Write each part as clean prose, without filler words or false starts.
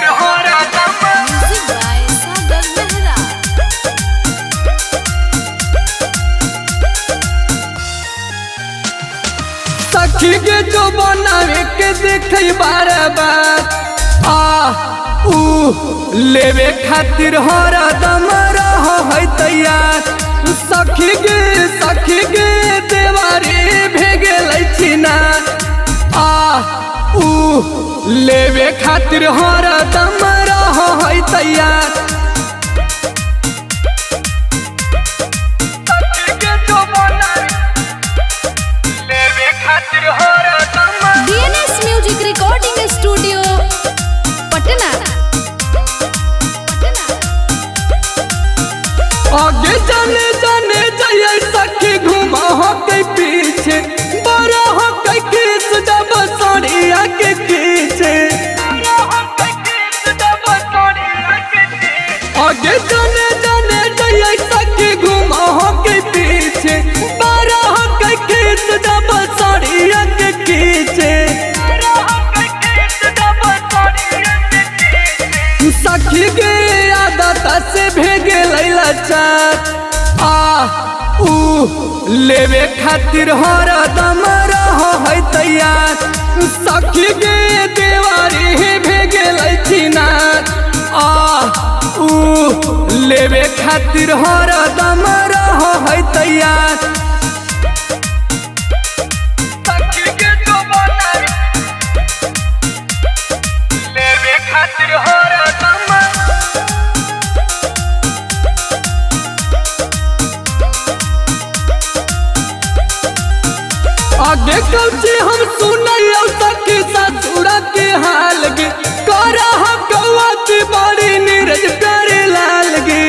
खातिर हरदम। Music by Sagar Mehra. सखी के जो बनावे के देखे बार बार आ ऊ लेवे खातिर हरदम रह है तैयार। सखी के देवारी भेगेल छिना आ ऊ लेवे खातिर हरदम रह है तैयार। सखी के जो बनावे लेवे खातिर हरदम। DNS Music Recording Studio, Patna. Patna. आगे जाने जाने जाइए सखी घुमा हो के पीछे बड़ा हो के किस जब सोनिया के पीछे। आगे जाने जाने जाइए सखी घुमा हो के पीछे बड़ा हो के किस जब सोनिया के पीछे। सखी के आदत से भेगे लैला चार आ ऊ लेवे खातिर हरदम रह है तैयार। सखी के देवारी भेगे छिना आ ऊ लेवे खातिर हरदम रह है तैयार। सखी के जो बनावे लेवे खातिर हरदम। आगे कौची हम सुनैयो सखी ससुरा के हाल गे करा हम कौआ की बड़ी नीरज प्यारे लाल गे।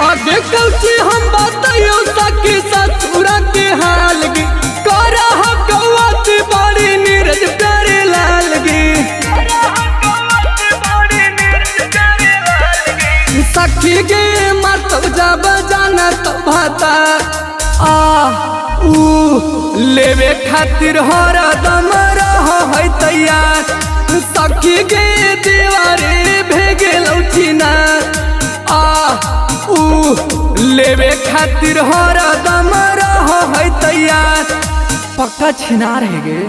आगे कौची हम बताइयो सखी ससुरा के हाल गे करा हम कौआ की बड़ी नीरज प्यारे लाल गे। सखी गे मरतब जब जाना तो भाता आ ऊ लेवे खातिर हरदम रह है तैयार। सखी गे दीवारे भेगेल छिना आ ऊ लेवे खातिर हरदम रह है तैयार। पक्का छिना रह गे।